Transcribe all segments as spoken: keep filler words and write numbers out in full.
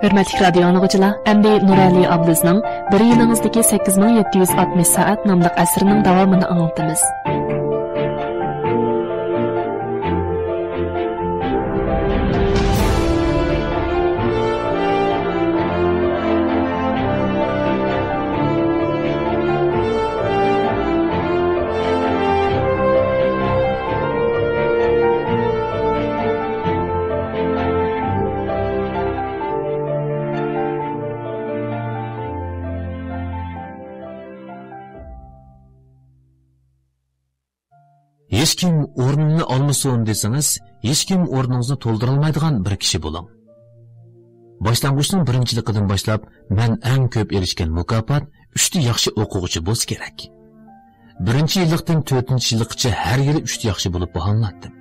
ھۆرمەتلىك رادىيو ئاڭلىغۇچىلار، ئەمدى نۇرئەلى ئابلىزنىڭ بىر يىلىڭىزدىكى سەككىز مىڭ يەتتە يۈز ئاتمىش سائەت ناملىق ئەسىرىنىڭ داۋامىنى ئاڭلىتىمىز. ھېچكىم ئورنىنى ئالمىسۇن دېسىڭىز، ھېچكىم ئورنىڭىزنى تولدۇرالمايدىغان بىر كىشى بولۇڭ. باشلانغۇچنىڭ بىرىنچىلىكىدىن باشلاپ، مەن ئەڭ كۆپ ئېرىشكەن مۇكاپات ئۈچتە ياخشى ئوقۇغۇچى بولسا كېرەك. بىرىنچى يىللىقتىن تۆتىنچى يىللىققىچە ھەر يىلى ئۈچتە ياخشى بولۇپ باھالىناتتىم.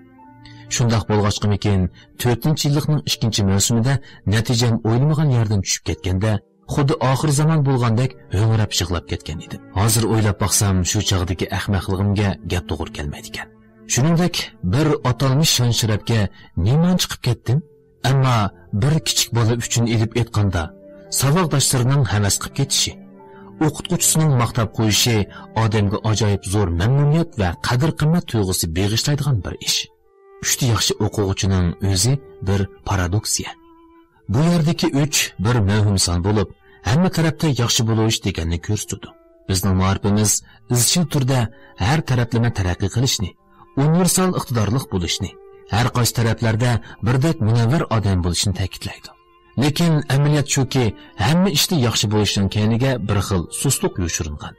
شۇنداق بولغاچقىمىكىن، تۆتىنچى يىللىقنىڭ ئىككىنچى مەۋسۇمىدە نەتىجەم ئويلىمىغان يەردىن چۈشۈپ كەتكەندە، خۇددى ئاخىر زامان بولغاندەك ھۆڭرەپ يىغلاپ كەتكەن ئىدىم. ھازىر ئويلاپ باقسام، شۇ چاغدىكى ئەخمەقلىقىمگە گەپ توغرا كەلمەيدىكەن. شۇنىڭدەك بىر ئاتالمىش شان-شەرەپكە نېمانچە چىقىپ كەتتىم؟ ئەمما بىر كىچىك بالا ئۈچۈن ئېلىپ ئېيتقاندا، ساۋاقداشلىرىنىڭ ھەۋەس قىپ كېتىشى، ئوقۇتقۇچىسىنىڭ ماختاپ قويۇشى ئادەمگە ئاجايىپ زور مەمنۇنىيەت ۋە قەدىر-قىممەت تۇيغۇسى بېغىشلايدىغان بىر ئىش. ئۈچتە ياخشى ئوقۇغۇچىنىڭ ئۆزى بىر پارادوكسىيە. بۇ يەردىكى ئۈچ بىر مەۋھۇم سان بولۇپ، ھەممە تەرەپتە ياخشى بولۇش دېگەننى كۆرسىتىدۇ. بىزنىڭ مائارىپىمىز ئىزچىل تۈردە ھەر تەرەپلىمە تەرەققىي قىلىشنى، ئۇنىۋېرسال ئىقتىدارلىق بولۇشنى، ھەر قايسى تەرەپلەردە بىردەك مۇنەۋۋەر ئادەم بولۇشنى تەكىتلەيدۇ. لېكىن ئەمەلىيەت شۇكى، ھەممە ئىشتا ياخشى بولۇشنىڭ كەينىگە بىر خىل سۇسلۇق يوشۇرۇنغان.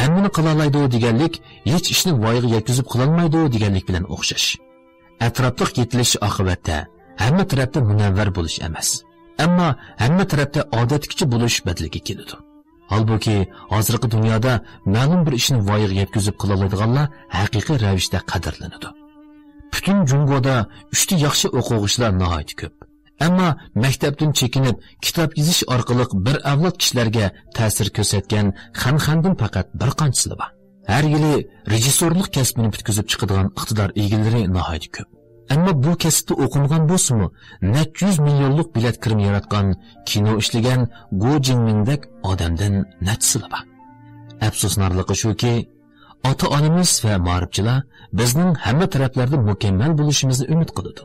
ھەممىنى قىلالايدۇ دېگەنلىك ھېچ ئىشنى ۋايىغا يەتكۈزۈپ قىلالمايدۇ دېگەنلىك بىلەن ئوخشاش. ئەتراپلىق يېتىلىش ئاقىۋەتتە ھەممە تەرەپتە مۇنەۋۋەر بولۇش ئەمەس، ئەمما ھەممە تەرەپتە ئادەتتىكىچە بولۇش بەدىلىگە كېلىدۇ. ھالبۇكى، ھازىرقى دۇنيادا مەلۇم بىر ئىشنى ۋايىغا يەتكۈزۈپ قىلالايدىغانلار ھەقىقىي رەۋىشتە قەدىرلىنىدۇ. پۈتۈن جۇڭگودا ئۈچتە ياخشى ئوقۇغۇچىلار ناھايىتى كۆپ. ئەمما مەكتەپتىن چېكىنىپ، كىتاب يېزىش ئارقىلىق بىر ئەۋلاد كىشىلەرگە تەسىر كۆرسەتكەن خەن-خەندىن پەقەت بىر قانچىسىلا بار. ھەر يىلى رېژىسسورلۇق كەسپىنى پۈتكۈزۈپ چىقىدىغان ئىقتىدار ئىگىلىرى ناھايىتى كۆپ. ئەمما بۇ كەسىپتە ئوقۇمىغان بولسىمۇ، نەچچە يۈز مىليونلۇق بېلەت كىرىمى ياراتقان، كىنو ئىشلىگەن گو جىڭمىڭدەك ئادەمدىن نەچچىسىلا بار؟ ئەپسۇسلىنارلىقى شۇكى، ئاتا-ئانىمىز ۋە مائارىپچىلار بىزنىڭ ھەممە تەرەپلەردە مۇكەممەل بولۇشىمىزنى ئۈمىد قىلىدۇ.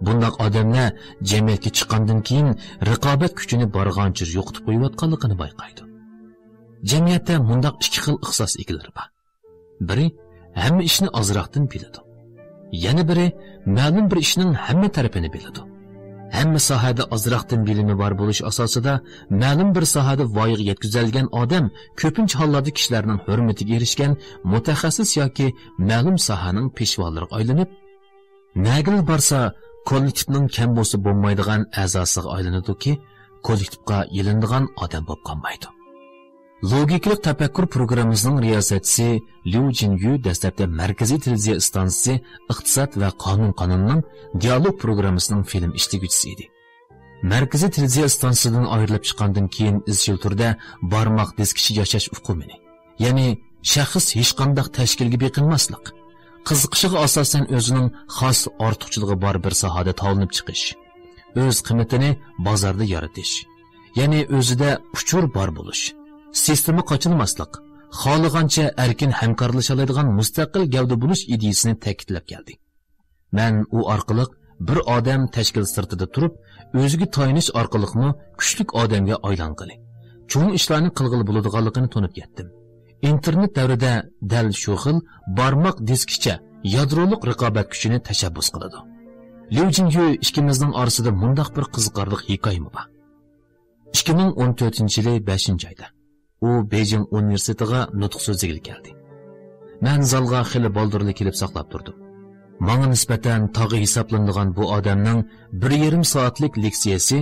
بۇنداق ئادەملەر جەمئىيەتكە چىققاندىن كېيىن رىقابەت كۈچىنى بارغانچە يوقىتىپ قويۇۋاتقانلىقىنى بايقايدۇ. جەمئىيەتتە مۇنداق ئىككى خىل ئىختىساس ئىگىلىرى بار. بىرى ھەممە ئىشنى ئازراقتىن بىلىدۇ. يەنە بىرى مەلۇم بىر ئىشنىڭ ھەممە تەرىپىنى بىلىدۇ. ھەممە ساھەدە ئازراقتىن بىلىمى بار بولۇش ئاساسىدا مەلۇم بىر ساھەدە ۋايىغا يەتكۈزەلىگەن ئادەم كۆپىنچە ھاللاردا كىشىلەرنىڭ ھۆرمىتىگە ئېرىشكەن مۇتەخەسسىس ياكى مەلۇم ساھەنىڭ پېشۋالىرىغا ئايلىنىپ، نەگىلا بارسا، كوللېكتىپنىڭ كەم بولسا بولمايدىغان ئەزاسىغا ئايلىنىدۇكى، كوللېكتىپقا يېلىنىدىغان ئادەم بولۇپ قالمايدۇ. لوگىكىلىق تەپەككۇر پروگراممىسىنىڭ رىياسەتچىسى ليۇ جىنيۈ دەسلەپتە مەركىزىي تېلېۋىزىيە ئىستانسىسى ئىقتىساد ۋە قانۇن قانىلىنىڭ دىئالوگ پروگراممىسىنىڭ فىلىم ئىشلىگۈچىسى ئىدى. مەركىزىي تېلېۋىزىيە ئىستانسىسىدىن ئايرىلىپ چىققاندىن كېيىن ئىزچىل تۈردە بارماق دىسكىچە ياشاش ئۇقۇمىنى، يەنى شەخس ھېچقانداق تەشكىلگە بېقىنماسلىق، قىزىقىشىغا ئاساسەن ئۆزىنىڭ خاس ئارتۇقچىلىقى بار بىر ساھەدە تاۋلىنىپ چىقىش، ئۆز قىممىتىنى بازاردا يارىتىش، يەنى ئۆزىدە ئۇچۇر بار بولۇش، سىستېما قاچىلىماسلىق، خالىغانچە ئەركىن ھەمكارلىشالايدىغان مۇستەقىل گەۋدە بولۇش ئىدىيىسىنى تەكىتلەپ كەلدى. مەن ئۇ ئارقىلىق بىر ئادەم تەشكىل سىرتىدا تۇرۇپ، ئۆزىگە تايىنىش ئارقىلىقمۇ كۈچلۈك ئادەمگە ئايلانغىلى، چوڭ ئىشلارنى قىلغىلى بولىدىغانلىقىنى تونۇپ يەتتىم. ئىنتېرنېت دەۋرىدە دەل شۇ خىل بارماق دىسكىچە يادرولۇق رىقابەت كۈچىنى تەشەببۇس قىلىدۇ. ليۇ جىنيۈ ئىككىمىزنىڭ ئارىسىدا مۇنداق بىر قىزىقارلىق ھېكايىمۇ بار. ئىككى مىڭ ئون تۆتىنچى يىلى بەشىنچى ئايدا ئۇ بېيجىڭ ئۇنىۋېرسىتېتىغا نۇتۇق سۆزلىگىلى كەلدى. مەن زالغا خېلى بالدۇرلا كېلىپ ساقلاپ تۇردۇم. ماڭا نىسبەتەن تاغى ھېسابلىنىدىغان بۇ ئادەمنىڭ بىر يېرىم سائەتلىك لېكسىيەسى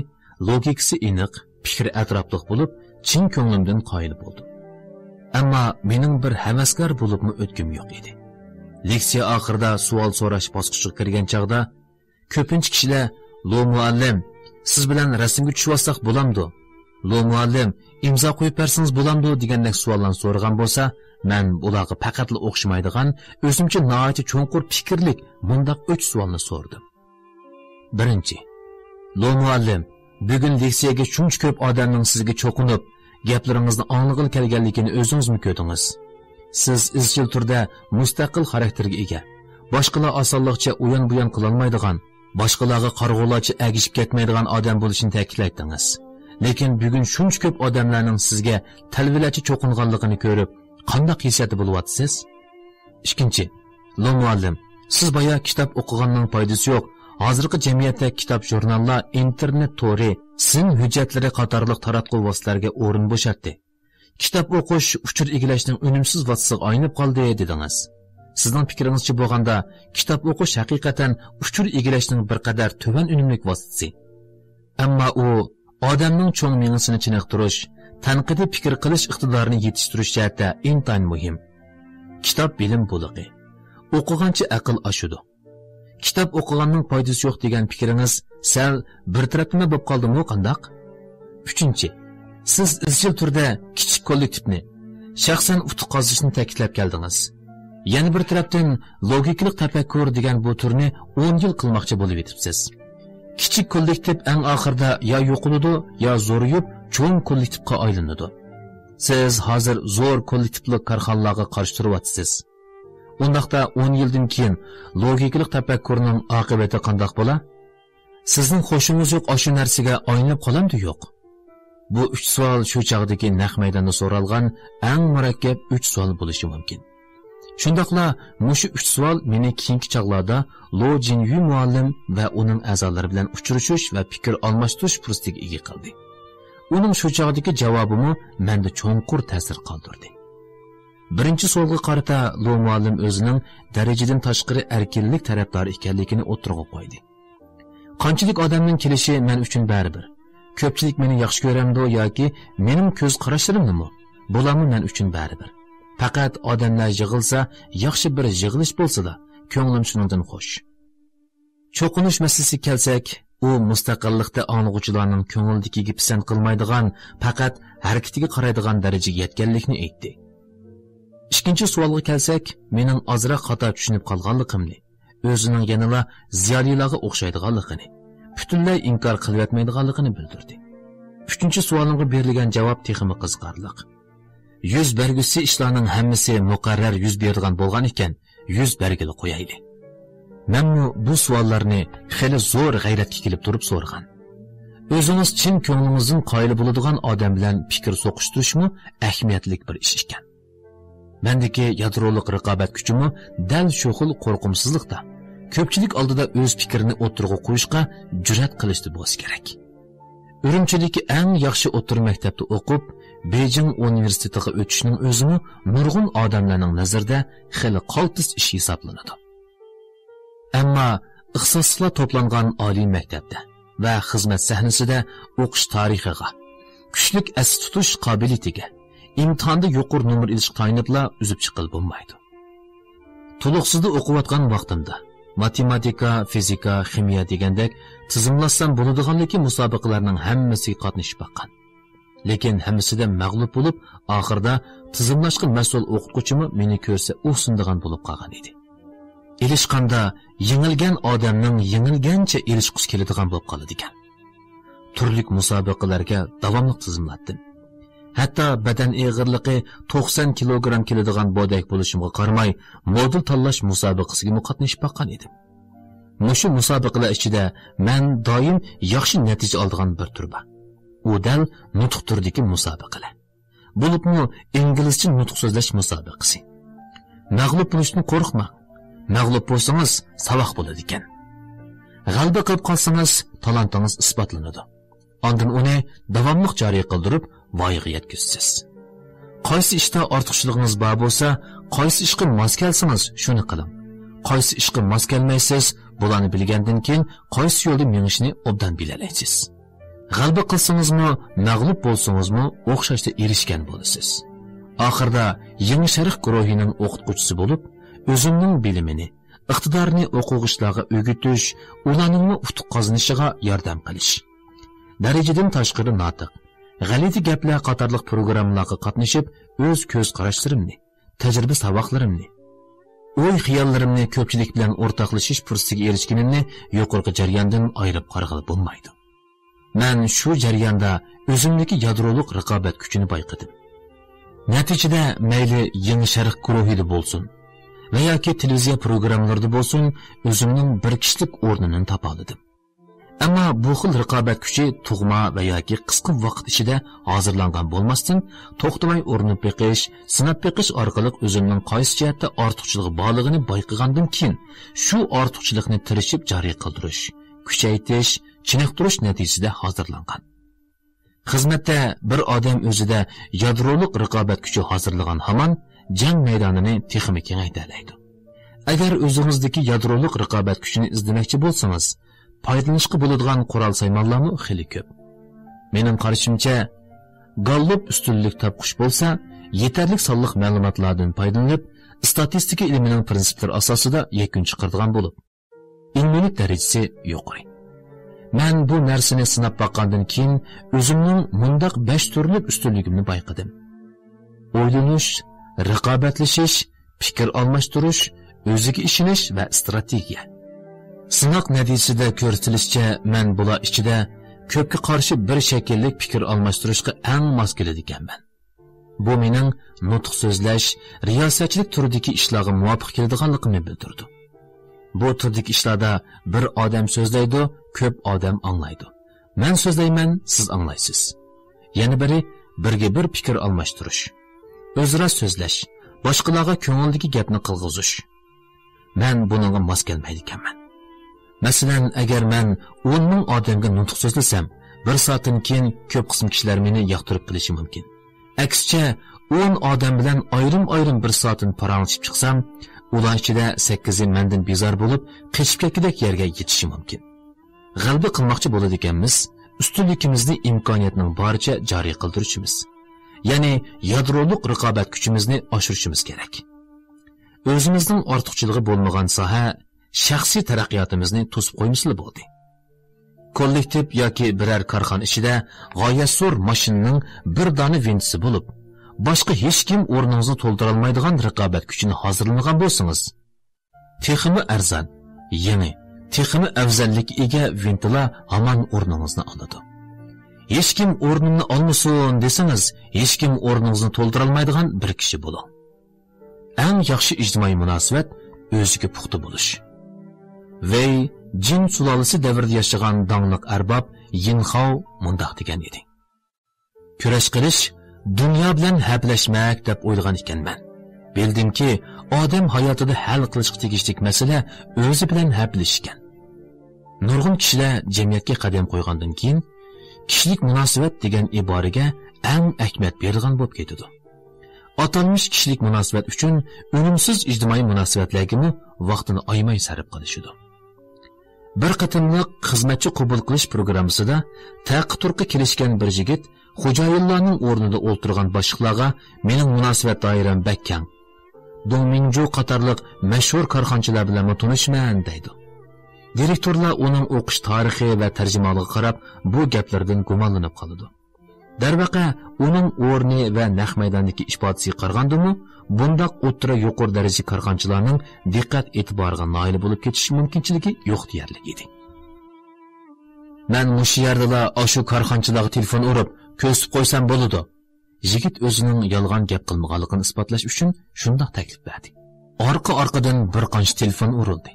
لوگىكىسى ئېنىق، پىكرى ئەتراپلىق بولۇپ، چىن كۆڭلۈمدىن قايىل بولدۇم. ئەمما مېنىڭ بىر ھەۋەسكار بولۇپمۇ ئۆتكۈم يوق ئىدى. لېكسىيە ئاخىرىدا سوئال سوراش باسقۇچىغا كىرگەن چاغدا، كۆپىنچە كىشىلەر، «لو مۇئەللىم، سىز بىلەن رەسىمگە چۈشۈۋالساق بولامدۇ؟ لو مۇئەللىم، ئىمزا قويۇپ بەرسىڭىز بولامدۇ؟» دېگەندەك سوئاللارنى سورىغان بولسا، مەن بۇلارغا پەقەتلا ئوخشىمايدىغان، ئۆزۈمچە ناھايىتى چوڭقۇر پىكىرلىك مۇنداق ئۈچ سوئالنى سورىدىم. بىرىنچى، لو مۇئەللىم، بۈگۈن لېكسىيەگە شۇنچە كۆپ ئادەمنىڭ سىزگە چوقۇنۇپ، گەپلىرىڭىزنى ئاڭلىغىلى كەلگەنلىكىنى ئۆزىڭىزمۇ كۆردىڭىز. سىز ئىزچىل تۈردە مۇستەقىل خاراكتېرگە ئىگە. باشقىلار ئاسانلىقچە ئۇيان-بۇيان قىلالمايدىغان، باشقىلارغا قارىغۇلارچە ئەگىشىپ كەتمەيدىغان ئادەم بولۇشنى تەكىتلەيتتىڭىز. لېكىن بۈگۈن شۇنچە كۆپ ئادەملەرنىڭ سىزگە تەلۋىلەرچە چوقۇنغانلىقىنى كۆرۈپ، قانداق ھېسسىياتتا بولۇۋاتىسىز؟ ئىككىنچى، لو مۇئەللىم، سىز بايا كىتاب ئوقۇغاننىڭ پايدىسى يوق، ھازىرقى جەمئىيەتتە كىتاب ژۇرناللار، ئىنتېرنېت تورى، سىن ھۆججەتلىرى قاتارلىق تاراتقۇ ۋاسىتىلەرگە ئورۇن بوشاتتى. كىتاب ئوقۇش ئۇچۇر ئىگىلەشنىڭ ئۈنۈمسىز ۋاسىتىسىغا ئايلىنىپ قالدى، دېدىڭىز. سىزنىڭ پىكرىڭىزچە بولغاندا، كىتاب ئوقۇش ھەقىقەتەن ئۇچۇر ئىگىلەشنىڭ بىر قەدەر تۆۋەن ئۈنۈملۈك ۋاسىتىسى. ئەمما ئۇ ئادەمنىڭ چوڭ مېڭىسىنى چېنىقتۇرۇش، تەنقىدىي پىكىر قىلىش ئىقتىدارىنى يېتىشتۈرۈش جەھەتتە ئىنتايىن مۇھىم. كىتاب بىلىم بۇلىقى. ئوقۇغانچە ئەقىل ئاشىدۇ. كىتاب ئوقۇغاننىڭ پايدىسى يوق دېگەن پىكرىڭىز سەل بىر تەرەپلىمە بولۇپ قالدىمۇ قانداق؟ ئۈچىنچى، سىز ئىزچىل تۈردە كىچىك كوللېكتىپنى، شەخسەن ئۇتۇق قازىنىشنى تەكىتلەپ كەلدىڭىز. يەنە بىر تەرەپتىن، لوگىكىلىق تەپەككۇر دېگەن بۇ تۈرنى ئون يىل قىلماقچى بولۇۋېتىپسىز. كىچىك كوللېكتىپ ئەڭ ئاخىرىدا يا يوقىلىدۇ، يا زورىيىپ، چوڭ كوللېكتىپقا ئايلىنىدۇ. سىز ھازىر زور كوللېكتىپلىق كارخانىلارغا قارشى تۇرۇۋاتىسىز. ئۇنداقتا ئون يىلدىن كېيىن لوگىكىلىق تەپەككۇرنىڭ ئاقىۋىتى قانداق بولا؟ سىزنىڭ خوشىڭىز يوق ئاشۇ نەرسىگە ئايلىنىپ قالامدۇ يوق؟ بۇ ئۈچ سوئال شۇ چاغدىكى نەق مەيداندا سورالغان ئەڭ مۇرەككەپ ئۈچ سوئال بولۇشى مۇمكىن. شۇنداقلا مۇشۇ ئۈچ سوئال مېنى كېيىنكى چاغلاردا لو جىنيۈ مۇئەللىم ۋە ئۇنىڭ ئەزالىرى بىلەن ئۇچرىشىش ۋە پىكىر ئالماشتۇرۇش پۇرسىتىگە ئىگە قىلدى. ئۇنىڭ شۇ چاغدىكى جاۋابىمۇ مەندە چوڭقۇر تەسىر قالدۇردى. بىرىنچى سوئالغا قارىتا لو مۇئەللىم ئۆزىنىڭ دەرىجىدىن تاشقىرى ئەركىنلىك تەرەپدارى ئىكەنلىكىنى ئوتتۇرىغا قويدى. قانچىلىك ئادەمنىڭ كېلىشى مەن ئۈچۈن بەرىبىر. كۆپچىلىك مېنى ياخشى كۆرەمدۇ ياكى مېنىڭ كۆز قاراشلىرىمنىمۇ؟ بۇلارمۇ مەن ئۈچۈن بەرىبىر. پەقەت ئادەملەر يىغىلسا، ياخشى بىر يىغىلىش بولسىلا، كۆڭلۈم شۇنىڭدىن خۇش. چوقۇنۇش مەسىلىسىگە كەلسەك، ئۇ مۇستەقىللىقتا ئاڭلىغۇچىلارنىڭ كۆڭلىدىكىگە پىسەنت قىلمايدىغان، پەقەت ھەرىكىتىگە قارايدىغان دەرىجىگە يەتكەنلىكىنى ئېيتتى. ئىككىنچى سوئالغا كەلسەك، مېنىڭ ئازراق خاتا چۈشىنىپ قالغانلىقىمنى، ئۆزىنىڭ يەنىلا زىيالىيلارغا ئوخشايدىغانلىقىنى، پۈتۈنلەي ئىنكار قىلىۋەتمەيدىغانلىقىنى بىلدۈردى. ئۈچىنچى سوئالىمغا بېرىلگەن جاۋاب تېخىمۇ قىزىقارلىق. يۈز بەرگۈسى ئىشلارنىڭ ھەممىسى مۇقەررەر يۈز بېرىدىغان بولغان ئىكەن، يۈز بەرگىلى قويايلى. مەنمۇ بۇ سوئاللارنى خېلى زور غەيرەتكە كېلىپ تۇرۇپ سورىغان. ئۆزىڭىز چىن كۆڭلىڭىزدىن قايىل بولىدىغان ئادەم بىلەن پىكىر سوقۇشتۇرۇشمۇ ئەھمىيەتلىك بىر ئىش ئىكەن. مەندىكى يادرولۇق رىقابەت كۈچىمۇ دەل شۇ خىل قورقۇمسىزلىقتا، كۆپچىلىك ئالدىدا ئۆز پىكرىنى ئوتتۇرىغا قويۇشقا جۈرئەت قىلىشتا بولسا كېرەك. ئۈرۈمچىدىكى ئەڭ ياخشى ئوتتۇرا مەكتەپتە ئوقۇپ، بېيجىڭ ئۇنىۋېرسىتېتىغا ئۆتۈشنىڭ ئۆزىمۇ نۇرغۇن ئادەملەرنىڭ نەزىرىدە خېلى قالتىس ئىش ھېسابلىنىدۇ. ئەمما ئىختىساسلىقلار توپلانغان ئالىي مەكتەپتە ۋە خىزمەت سەھنىسىدە ئوقۇش تارىخىغا، كۈچلۈك ئەستە تۇتۇش قابىلىيىتىگە، ئىمتىھاندا يۇقىرى نومۇر ئېلىشقا تايىنىپلا ئۈزۈپ چىققىلى بولمايدۇ. تولۇقسىزدا ئوقۇۋاتقان ۋاقتىمدا ماتېماتىكا، فىزىكا، خىمىيە دېگەندەك تىزىملاتسام بولىدىغانلىكى مۇسابىقىلەرنىڭ ھەممىسىگە قاتنىشىپ باققان. لېكىن ھەممىسىدە مەغلۇپ بولۇپ، ئاخىرىدا تىزىملاشقا مەسئۇل ئوقۇتقۇچىمۇ مېنى كۆرسە ئۇھسىنىدىغان بولۇپ قالغان ئىدى. ئېلىشقاندا يېڭىلگەن ئادەمنىڭ يېڭىلگەنچە ئېلىشقۇسى كېلىدىغان بولۇپ قالىدىكەن. تۈرلۈك مۇسابىقىلەرگە داۋاملىق تىزىملاتتىم. ھەتتا بەدەن ئېغىرلىقى توقسان كىلوگرام كېلىدىغان بودەك بولۇشۇمغا قارىماي، مودېل تاللاش مۇسابىقىسىگىمۇ قاتنىشىپ باققان ئىدىم. مۇشۇ مۇسابىقىلەر ئىچىدە مەن دائىم ياخشى نەتىجە ئالىدىغان بىر تۈر بار. ئۇ دەل نۇتۇق تۈرىدىكى مۇسابىقىلەر. بولۇپمۇ ئىنگلىزچە نۇتۇق سۆزلەش مۇسابىقىسى. مەغلۇپ بولۇشتىن قورقماڭ. مەغلۇپ بولسىڭىز، ساۋاق بولىدىكەن. غەلىبە قىلىپ قالسىڭىز، تالانتىڭىز ئىسپاتلىنىدۇ. ئاندىن ئۇنى داۋاملىق جارى قىلدۇرۇپ، ۋايىغا يەتكۈزىسىز. قايسى ئىشتا ئارتۇقچىلىقىڭىز بار بولسا، قايسى ئىشقا ماس كەلسىڭىز، شۇنى قىلىڭ. قايسى ئىشقا ماس كەلمەيسىز، بۇلارنى بىلگەندىن كېيىن، قايسى يولدا مېڭىشنى ئوبدان بىلەلەيسىز. غەلىبە قىلسىڭىزمۇ، مەغلۇپ بولسىڭىزمۇ، ئوخشاشلا ئېرىشكەن بولىسىز. ئاخىرىدا يېڭى شەرق گۇرۇھىنىڭ ئوقۇتقۇچىسى بولۇپ، ئۆزۈمنىڭ بىلىمىنى، ئىقتىدارىنى ئوقۇغۇچىلارغا ئۆگىتىش، ئۇلارنىڭمۇ ئۇتۇق قازىنىشىغا ياردەم قىلىش. دەرىجىدىن تاشقىرى ناتىق، غەلىتە گەپلەر قاتارلىق پروگراممىلارغا قاتنىشىپ، ئۆز كۆز قاراشلىرىمنى، تەجرىبە ساۋاقلىرىمنى، ئوي خىياللىرىمنى كۆپچىلىك بىلەن ئورتاقلىشىش پۇرسىتىگە ئېرىشكىنىمنى يۇقىرىقى جەرياندىن ئايرىپ قارىغىلى بولمايدۇ. مەن شۇ جەرياندا ئۆزۈمدىكى يادرولۇق رىقابەت كۈچىنى بايقىدىم. نەتىجىدە مەيلى يېڭى شەرق گۇرۇھىدا بولسۇن ۋە ياكى تېلېۋىزىيە پروگراممىلىرىدا بولسۇن، ئۆزۈمنىڭ بىر كىشىلىك ئورنىنى تاپالىدىم. ئەمما بۇ خىل رىقابەت كۈچى تۇغما ۋە ياكى قىسقا ۋاقىت ئىچىدە ھازىرلانغان بولماستىن، توختىماي ئۇرۇنۇپ بېقىش، سىناپ بېقىش ئارقىلىق ئۆزۈمنىڭ قايسى جەھەتتە ئارتۇقچىلىقى بارلىقىنى بايقىغاندىن كېيىن، شۇ ئارتۇقچىلىقنى تىرىشىپ جارى قىلدۇرۇش، كۈچەيتىش، چېنىقتۇرۇش نەتىجىسىدە ھازىرلانغان. خىزمەتتە بىر ئادەم ئۆزىدە يادرولۇق رىقابەت كۈچى ھازىرلىغان ھامان جەڭ مەيدانىنى تېخىمۇ كېڭەيتەلەيدۇ. ئەگەر ئۆزىڭىزدىكى يادرولۇق رىقابەت كۈچىنى ئىزدىمەكچى بولسىڭىز، پايدىلىنىشقا بولىدىغان قورال سايمانلارمۇ خېلى كۆپ. مېنىڭ قارىشىمچە، گاللوپ ئۈستۈنلۈك تاپقۇچ بولسا، يېتەرلىك سانلىق مەلۇماتلاردىن پايدىلىنىپ، ئىستاتىستىكا ئىلمىنىڭ پىرىنسىپلىرى ئاساسىدا يەكۈن چىقىرىدىغان بولۇپ، ئىلمىيلىك دەرىجىسى يۇقىرى. مەن بۇ نەرسىنى سىناپ باققاندىن كېيىن، ئۆزۈمنىڭ مۇنداق بەش تۈرلۈك ئۈستۈنلۈكۈمنى بايقىدىم: ئويلىنىش، رىقابەتلىشىش، پىكىر ئالماشتۇرۇش، ئۆزىگە ئىشىنىش ۋە ئىستراتېگىيە. سىناق نەتىجىسىدە كۆرسىتىلىشىچە، مەن بۇلار ئىچىدە كۆپكە قارشى بىر شەكىللىك پىكىر ئالماشتۇرۇشقا ئەڭ ماس كېلىدىكەنمەن. بۇ مېنىڭ نۇتۇق سۆزلەش، رىياسەتچىلىك تۈرىدىكى ئىشلارغا مۇۋاپىق كېلىدىغانلىقىمنى بىلدۈرىدۇ. بۇ تۈردىكى ئىشلاردا بىر ئادەم سۆزلەيدۇ، كۆپ ئادەم ئاڭلايدۇ. مەن سۆزلەيمەن، سىز ئاڭلايسىز. يەنە بىرى، بىرگە بىر پىكىر ئالماشتۇرۇش، ئۆزئارا سۆزلەش، باشقىلارغا كۆڭۈلدىكى گەپنى قىلغۇزۇش. مەن بۇنىڭغا ماس كەلمەيدىكەنمەن. مەسىلەن، ئەگەر مەن ئون مىڭ ئادەمگە نۇتۇق سۆزلىسەم، بىر سائەتتىن كېيىن كۆپ قىسىم كىشىلەر مېنى ياقتۇرۇپ قېلىشى مۇمكىن. ئەكسىچە، ئون ئادەم بىلەن ئايرىم-ئايرىم بىر سائەتتىن پاراڭلىشىپ چىقسام، ئۇلار ئىچىدە سەككىزى مەندىن بىزار بولۇپ، قېچىپ كەتكۈدەك يەرگە يېتىشى مۇمكىن. غەلىبە قىلماقچى بولىدىكەنمىز، ئۈستۈنلۈكىمىزنى ئىمكانىيەتنىڭ بارىچە جارى قىلدۇرۇشىمىز، يەنى يادرولۇق رىقابەت كۈچىمىزنى ئاشۇرۇشىمىز كېرەك. ئۆزىمىزنىڭ ئارتۇقچىلىقى بولمىغان ساھە شەخسىي تەرەققىياتىمىزنى توسۇپ قويمىسىلا بولدى. كوللېكتىپ ياكى بىرەر كارخانا ئىچىدە غايەت زور ماشىنىنىڭ بىر دانە ۋىنتىسى بولۇپ، باشقا ھېچكىم ئورنىڭىزنى تولدۇرالمايدىغان رىقابەت كۈچىنى ھازىرلىمىغان بولسىڭىز، تېخىمۇ ئەرزان، يېڭى، تېخىمۇ ئەۋزەللىككە ئىگە ۋىنتىلار ھامان ئورنىڭىزنى ئالىدۇ. ھېچكىم ئورنۇمنى ئالمىسۇن دېسىڭىز، ھېچكىم ئورنىڭىزنى تولدۇرالمايدىغان بىر كىشى بولۇڭ. ئەڭ ياخشى ئىجتىمائىي مۇناسىۋەت ئۆزىگە پۇختا بولۇش. ۋېي جىن سۇلالىسى دەۋرىدە ياشىغان داڭلىق ئەرباب يىنخاۋ مۇنداق دېگەن ئىدى: كۈرەش قىلىش دۇنيا بىلەن ھەپىلەشمەك دەپ ئويلىغان ئىكەنمەن. بىلدىمكى، ئادەم ھاياتىدا ھەل قىلىشقا تېگىشلىك مەسىلە ئۆزى بىلەن ھەپىلىشىش ئىكەن. نۇرغۇن كىشىلەر جەمئىيەتكە قەدەم قويغاندىن كېيىن، كىشىلىك مۇناسىۋەت دېگەن ئىبارىگە ئەڭ ئەھمىيەت بېرىدىغان بولۇپ كېتىدۇ. ئاتالمىش كىشىلىك مۇناسىۋەت ئۈچۈن ئۈنۈمسىز ئىجتىمائىي مۇناسىۋەتلەرگىمۇ ۋاقتىنى ئايىماي سەرپ قىلىشىدۇ. بىر قېتىملىق خىزمەتچى قوبۇل قىلىش پروگراممىسىدا تەقى تۇرقى كېلىشكەن بىر يىگىت خوجايىنلارنىڭ ئورنىدا ئولتۇرغان باشلىقلارغا مېنىڭ مۇناسىۋەت دائىرەم بەك كەڭ. دۇڭ مىڭجۇ قاتارلىق مەشھۇر كارخانىچىلار بىلەنمۇ تونۇشىمەن دەيدۇ. دىرېكتورلار ئۇنىڭ ئوقۇش تارىخى ۋە تەرجىمانلىقىغا قاراپ بۇ گەپلىرىدىن گۇمانلىنىپ قالىدۇ. دەرۋەقە، ئۇنىڭ ئورنى ۋە نەق مەيداندىكى ئىپادىسىگە قارىغاندىمۇ، بۇنداق ئوتتۇرا يۇقىرى دەرىجىلىك كارخانىچىلارنىڭ دىققەت ئېتىبارىغا نائىل بولۇپ كېتىش مۇمكىنچىلىكى يوق دېيەرلىك ئىدى. مەن مۇشۇ يەردىلا ئاشۇ كارخانىچىلارغا تېلېفون ئۇرۇپ، كۆرسىتىپ قويسام بولىدۇ. يىگىت ئۆزىنىڭ يالغان گەپ قىلمىغانلىقىنى ئىسپاتلاش ئۈچۈن شۇنداق تەكلىپ بەردى. ئارقا-ئارقىدىن بىر قانچە تېلېفون ئۇرۇلدى.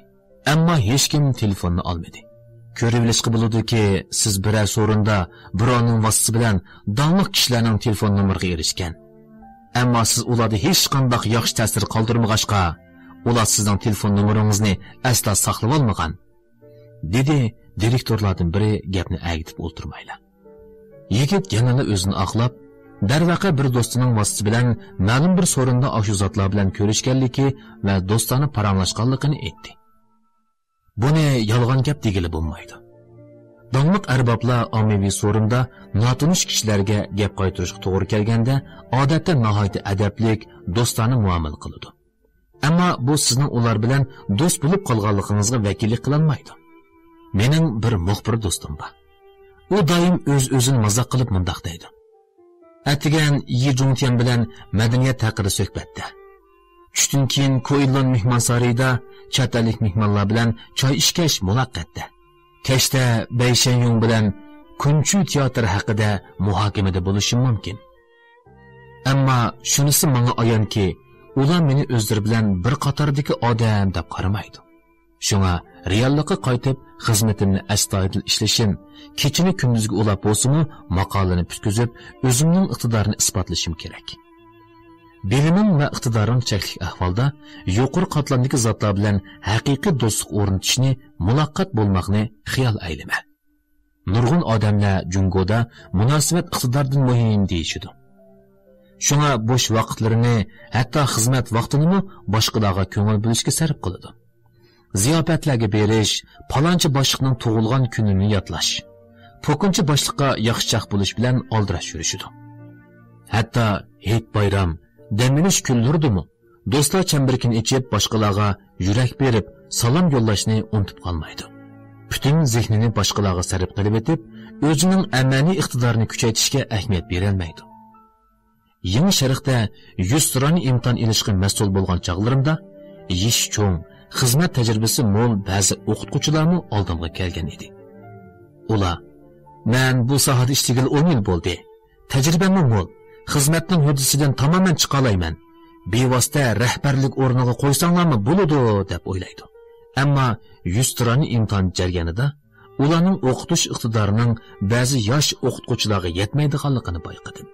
ئەمما ھېچكىم تېلېفوننى ئالمىدى. كۆرۈۋېلىشقا بولىدۇكى، سىز بىرەر سورۇندا بىراۋنىڭ ۋاسىتىسى بىلەن داڭلىق كىشىلەرنىڭ تېلېفون نومۇرىغا ئېرىشكەن. ئەمما سىز ئۇلاردا ھېچقانداق ياخشى تەسىر قالدۇرمىغاچقا، ئۇلار سىزنىڭ تېلېفون نومۇرىڭىزنى ئەسلا ساقلىۋالمىغان، دېدى دىرېكتورلاردىن بىرى گەپنى ئەگىتىپ ئولتۇرمايلا. يىگىت يەنىلا ئۆزىنى ئاقلاپ، دەرۋەقە بىر دوستىنىڭ ۋاسىتىسى بىلەن مەلۇم بىر سورۇندا ئاشۇ زاتلار بىلەن كۆرۈشكەنلىكى ۋە دوستانە پاراڭلاشقانلىقىنى ئېيتتى. بۇنى يالغان گەپ دېگىلى بولمايدۇ. داڭلىق ئەربابلار ئاممىۋى سورۇندا ناتونۇش كىشىلەرگە گەپ قايتۇرۇشقا توغرا كەلگەندە، ئادەتتە ناھايىتى ئەدەپلىك، دوستانە مۇئامىلە قىلىدۇ. ئەمما بۇ سىزنىڭ ئۇلار بىلەن دوست بولۇپ قالغانلىقىڭىزغا ۋەكىللىك قىلالمايدۇ. مېنىڭ بىر مۇخبىر دوستۇم بار. ئۇ دائىم ئۆز-ئۆزىنى مازاق قىلىپ مۇنداق دەيدۇ: ئەتىگەن يى جۇڭتيەن بىلەن مەدەنىيەت ھەققىدە سۆھبەتتە. چۈشتىن كېيىن كوئىلون مېھمانسارىيىدا چەت ئەللىك مېھمانلار بىلەن چاي ئىچكەچ مۇلاقەتتە. كەچتە بەي شەنيۇڭ بىلەن كۇنچۈ تىياتىرى ھەققىدە مۇھاكىمىدە بولۇشۇم مۇمكىن. ئەمما شۇنىسى ماڭا ئايانكى، ئۇلار مېنى ئۆزلىرى بىلەن بىر قاتاردىكى ئادەم دەپ قارىمايدۇ. شۇڭا رېئاللىققا قايتىپ، خىزمىتىمنى ئەستايىدىل ئىشلىشىم، كېچىنى كۈندۈزگە ئۇلاپ بولسىمۇ، ماقالىنى پۈتكۈزۈپ، ئۆزۈمنىڭ ئىقتىدارىنى ئىسپاتلىشىم كېرەك. بىلىمىڭ ۋە ئىقتىدارىڭ چەكلىك ئەھۋالدا، يۇقىرى قاتلامدىكى زاتلار بىلەن ھەقىقىي دوستلۇق ئورنىتىشنى، مۇلاقات بولماقنى خىيال ئەيلىمە. نۇرغۇن ئادەملەر جۇڭگودا مۇناسىۋەت ئىقتىداردىن مۇھىم دېيىشىدۇ. شۇڭا بوش ۋاقىتلىرىنى، ھەتتا خىزمەت ۋاقتىنىمۇ باشقىلارغا كۆڭۈل بۆلۈشكە سەرپ قىلىدۇ. زىياپەتلەرگە بېرىش، پالانچى باشلىقنىڭ تۇغۇلغان كۈنىنى يادلاش، پوكۇنچى باشلىققا ياخشىچاق بولۇش بىلەن ئالدىراش يۈرۈشىدۇ. ھەتتا ھېيت-بايرام، دەم ئېلىش كۈنلىرىدىمۇ دوستلار چەمبىرىكىنى ئېچىپ، باشقىلارغا يۈرەك بېرىپ، سالام يوللاشنى ئۇنتۇپ قالمايدۇ. پۈتۈن زېھنىنى باشقىلارغا سەرپ قىلىۋېتىپ، ئۆزىنىڭ ئەمەلىي ئىقتىدارىنى كۈچەيتىشكە ئەھمىيەت بېرەلمەيدۇ. يېڭى شەرقتە يۈزتۇرانە ئىمتىھان ئېلىشقا مەسئۇل بولغان چاغلىرىمدا، يېشى چوڭ، خىزمەت تەجرىبىسى مول بەزى ئوقۇتقۇچىلارمۇ ئالدىمغا كەلگەن ئىدى. ئۇلار، مەن بۇ ساھەدە ئىشلىگىلى ئون يىل بولدى. تەجرىبەممۇ مول. خىزمەتنىڭ ھۆددىسىدىن تامامەن چىقالايمەن. بىۋاسىتە رەھبەرلىك ئورنىغا قويساڭلارمۇ بولىدۇ، دەپ ئويلايدۇ. ئەمما يۈزتۇرانە ئىمتىھان جەريانىدا ئۇلارنىڭ ئوقۇتۇش ئىقتىدارىنىڭ بەزى ياش ئوقۇتقۇچىلارغا يەتمەيدىغانلىقىنى بايقىدىم.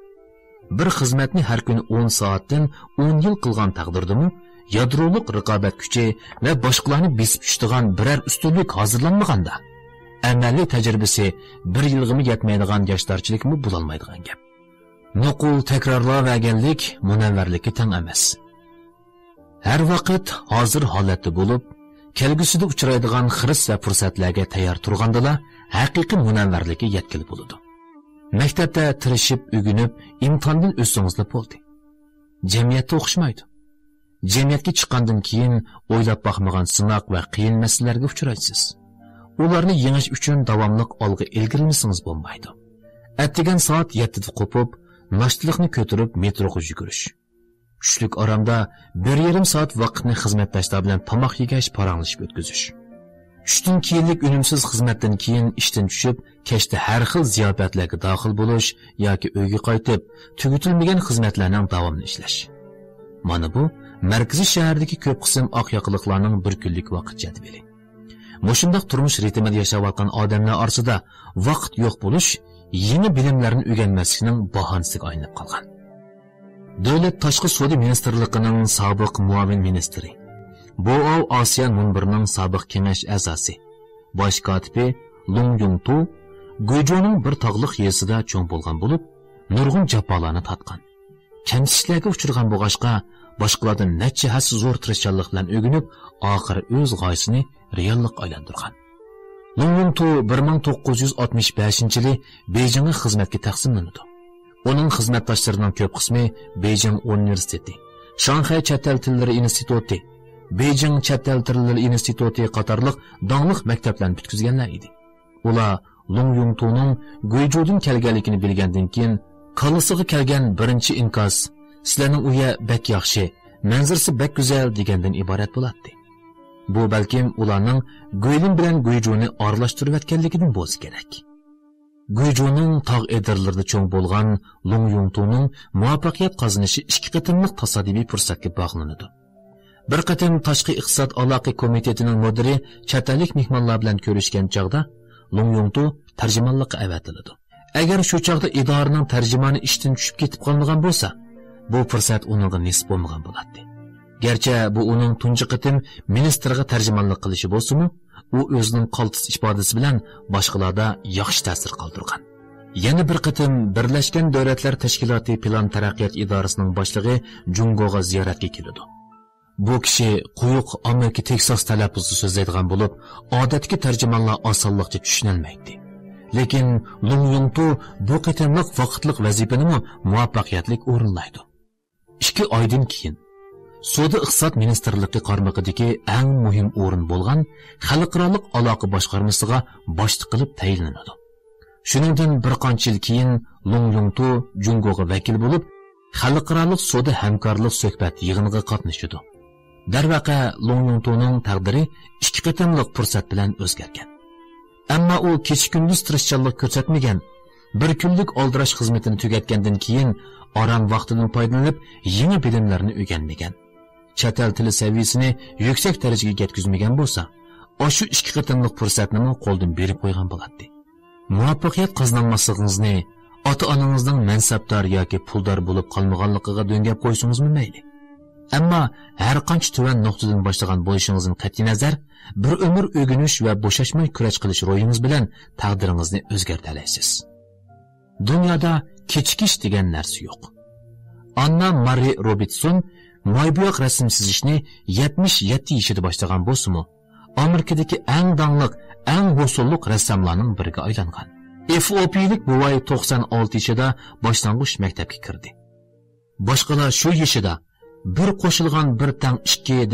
بىر خىزمەتنى ھەر كۈنى ئون سائەتتىن ئون يىل قىلغان تەقدىردىمۇ، يادرولۇق رىقابەت كۈچى ۋە باشقىلارنى بېسىپ چۈشىدىغان بىرەر ئۈستۈنلۈك ھازىرلانمىغاندا، ئەمەلىي تەجرىبىسى بىر يىلغىمۇ يەتمەيدىغان ياشلارچىلىكمۇ بولالمايدىغان گەپ. نوقۇل تەكرارلاۋەرگەنلىك مۇنەۋۋەرلىككە تەڭ ئەمەس. ھەر ۋاقىت ھازىر ھالەتتە بولۇپ، كەلگۈسىدە ئۇچرايدىغان خىرىس ۋە پۇرسەتلەرگە تەييار تۇرغاندىلا، ھەقىقىي مۇنەۋۋەرلىككە يەتكىلى بولىدۇ. مەكتەپتە تىرىشىپ ئۆگىنىپ، ئىمتىھاندىن ئۆتسىڭىزلا بولدى. جەمئىيەتتە ئوخشىمايدۇ. جەمئىيەتكە چىققاندىن كېيىن ئويلاپ باقمىغان سىناق ۋە قىيىن مەسىلىلەرگە ئۇچرايسىز. ئۇلارنى يېڭىش ئۈچۈن داۋاملىق ئالغا ئىلگىرىلىمىسىڭىز بولمايدۇ. ئەتىگەن سائەت يەتتىدە قوپۇپ، ناشتىلىقنى كۆتۈرۈپ مېتروغا يۈگۈرۈش. چۈشلۈك ئارامدا بىر يېرىم سائەت ۋاقىتنى خىزمەتداشلار بىلەن تاماق يېگەچ پاراڭلىشىپ ئۆتكۈزۈش. چۈشتىن كېيىنلىك ئۈنۈمسىز خىزمەتتىن كېيىن ئىشتىن چۈشۈپ، كەچتە ھەر خىل زىياپەتلەرگە داخىل بولۇش ياكى ئۆيگە قايتىپ، تۈگىتىلمىگەن خىزمەتلەرنىڭ داۋامىنى ئىشلەش. مانا بۇ مەركىزىي شەھەردىكى كۆپ قىسىم ئاق ياقىلىقلارنىڭ بىر كۈنلۈك ۋاقىت جەدۋىلى. مۇشۇنداق تۇرمۇش رىتىمىدا ياشاۋاتقان ئادەملەر ئارىسىدا ۋاقىت يوق بولۇش يېڭى بىلىملەرنى ئۆگەنمەسلىكنىڭ باھانىسىگە ئايلىنىپ قالغان. دۆلەت تاشقى سودا مىنىستىرلىقىنىڭ سابىق مۇئاۋىن مىنىستىرى، بوئاۋ ئاسىيان مۇنبىرىنىڭ سابىق كېڭەش ئەزاسى، باش كاتىپى لۇڭ يۇڭتۇ گۇيجۇنىڭ بىر تاغلىق يېزىسىدا چوڭ بولغان بولۇپ، نۇرغۇن جاپالارنى تارتقان. كەمسىتىشلەرگە ئۇچرىغان بولغاچقا، باشقىلاردىن نەچچە ھەسسە زور تىرىشچانلىق بىلەن ئۆگىنىپ، ئاخىرى ئۆز غايىسىنى رېئاللىققا ئايلاندۇرغان. لۇڭ يۇڭتۇ بىر مىڭ توققۇز يۈز ئاتمىش بەشىنچى يىلى بېيجىڭغا خىزمەتكە تەقسىملىنىدۇ. ئۇنىڭ خىزمەتداشلىرىنىڭ كۆپ قىسمى بېيجىڭ ئۇنىۋېرسىتېتى، شاڭخەي چەت ئەل تىللىرى ئىنستىتۇتى، بېيجىڭ چەت ئەل تىللىرى ئىنستىتۇتى قاتارلىق داڭلىق مەكتەپلەرنى پۈتكۈزگەنلەر ئىدى. ئۇلار لۇڭ يۇڭتۇنىڭ گۇيجۇدىن كەلگەنلىكىنى بىلگەندىن كېيىن، كاللىسىغا كەلگەن بىرىنچى ئىنكاس، «سىلەرنىڭ ئۇ يەر بەك ياخشى، مەنزىرىسى بەك گۈزەل» دېگەندىن ئىبارەت بولاتتى. بۇ بەلكىم ئۇلارنىڭ گۇيلىن بىلەن گۇيجۇنى ئارىلاشتۇرۇۋەتكەنلىكىدىن بولسا كېرەك. گۇيجۇنىڭ تاغ ئېدىرلىرىدا چوڭ بولغان لۇڭ يۇڭتۇنىڭ مۇۋەپپەقىيەت قازىنىشى ئىككى قېتىملىق تاسادىپىي پۇرسەتكە باغلىنىدۇ. بىر قېتىم تاشقى ئىقتىساد ئالاقە كومىتېتىنىڭ مۇدىرى چەت ئەللىك مېھمانلار بىلەن كۆرۈشكەن چاغدا، لۇڭ يۇڭتۇ تەرجىمانلىققا ئەۋەتىلىدۇ. ئەگەر شۇ چاغدا ئىدارىنىڭ تەرجىمانى ئىشتىن چۈشۈپ كېتىپ قالمىغان بولسا، بۇ پۇرسەت ئۇنىڭغا نېسىپ بولمىغان بولاتتى. گەرچە بۇ ئۇنىڭ تۇنجى قېتىم مىنىستىرغا تەرجىمانلىق قىلىشى بولسىمۇ، ئۇ ئۆزىنىڭ قالتىس ئىپادىسى بىلەن باشقىلاردا ياخشى تەسىر قالدۇرغان. يەنە بىر قېتىم بىرلەشكەن دۆلەتلەر تەشكىلاتى پىلان تەرەققىيات ئىدارىسىنىڭ باشلىقى جۇڭگوغا زىيارەتكە كېلىدۇ. بۇ كىشى قويۇق ئامېرىكا تېكساس تەلەپپۇزدا سۆزلەيدىغان بولۇپ، ئادەتتىكى تەرجىمانلار ئاسانلىقچە چۈشىنەلمەيتتى. لېكىن لۇڭ يۇڭتۇ بۇ قېتىملىق ۋاقىتلىق ۋەزىپىنىمۇ مۇۋەپپەقىيەتلىك ئورۇنلايدۇ. ئىككى ئايدىن كېيىن، سودا ئىقتىساد مىنىستىرلىقى قارمىقىدىكى ئەڭ مۇھىم ئورۇن بولغان خەلقئارالىق ئالاقە باشقارمىسىغا باشلىق قىلىپ تەيىنلىنىدۇ. شۇنىڭدىن بىر قانچە يىل كېيىن لۇڭ يۇڭتۇ جۇڭگوغا ۋەكىل بولۇپ، خەلقئارالىق سودا ھەمكارلىق سۆھبەت يىغىنىغا قاتنىشىدۇ. دەرۋەقە، لۇڭ يۇڭتۇنىڭ تەقدىرى ئىككى قېتىملىق پۇرسەت بىلەن ئۆزگەرگەن. ئەمما ئۇ كېچە-كۈندۈز تىرىشچانلىق كۆرسەتمىگەن، بىر كۈنلۈك ئالدىراش خىزمىتىنى تۈگەتكەندىن كېيىن، ئاران ۋاقتىدىن پايدىلىنىپ، يېڭى بىلىملەرنى ئۆگەنمىگەن. چەت ئەل تىلى سەۋىيەسىنى يۈكسەك دەرىجىگە يەتكۈزمىگەن بولسا، ئاشۇ ئىككى قېتىملىق پۇرسەتنىمۇ قولدىن بېرىپ قويغان بولاتتى. مۇۋەپپەقىيەت قازىنالماسلىقىڭىزنى ئاتا-ئانىڭىزنىڭ مەنسەپدار ياكى پۇلدار بولۇپ قالمىغانلىقىغا دۆڭگەپ قويسىڭىزمۇ مەيلى. ئەمما ھەرقانچە تۆۋەن نۇقتىدىن باشلىغان بولۇشىڭىزدىن قەتئىينەزەر، بىر ئۆمۈر ئۆگىنىش ۋە بوشاشماي كۈرەش قىلىش روھىڭىز بىلەن تەقدىرىڭىزنى ئۆزگەرتەلەيسىز. دۇنيادا كېچىكىش دېگەن نەرسە يوق. ئاننا مارى روبىتسون مايبوياق رەسىم سىزىشنى يەتمىش يەتتە يېشىدا باشلىغان بولسىمۇ، ئامېرىكىدىكى ئەڭ داڭلىق، ئەڭ ھوسۇللۇق رەسساملارنىڭ بىرىگە ئايلانغان. ئېفىئوپىيىلىك بوۋاي توقسان ئالتە يېشىدا باشلانغۇچ مەكتەپكە كىردى. باشقىلار شۇ يېشىدا بىر قوشۇلغان بىر تەڭ ئىككى دەپ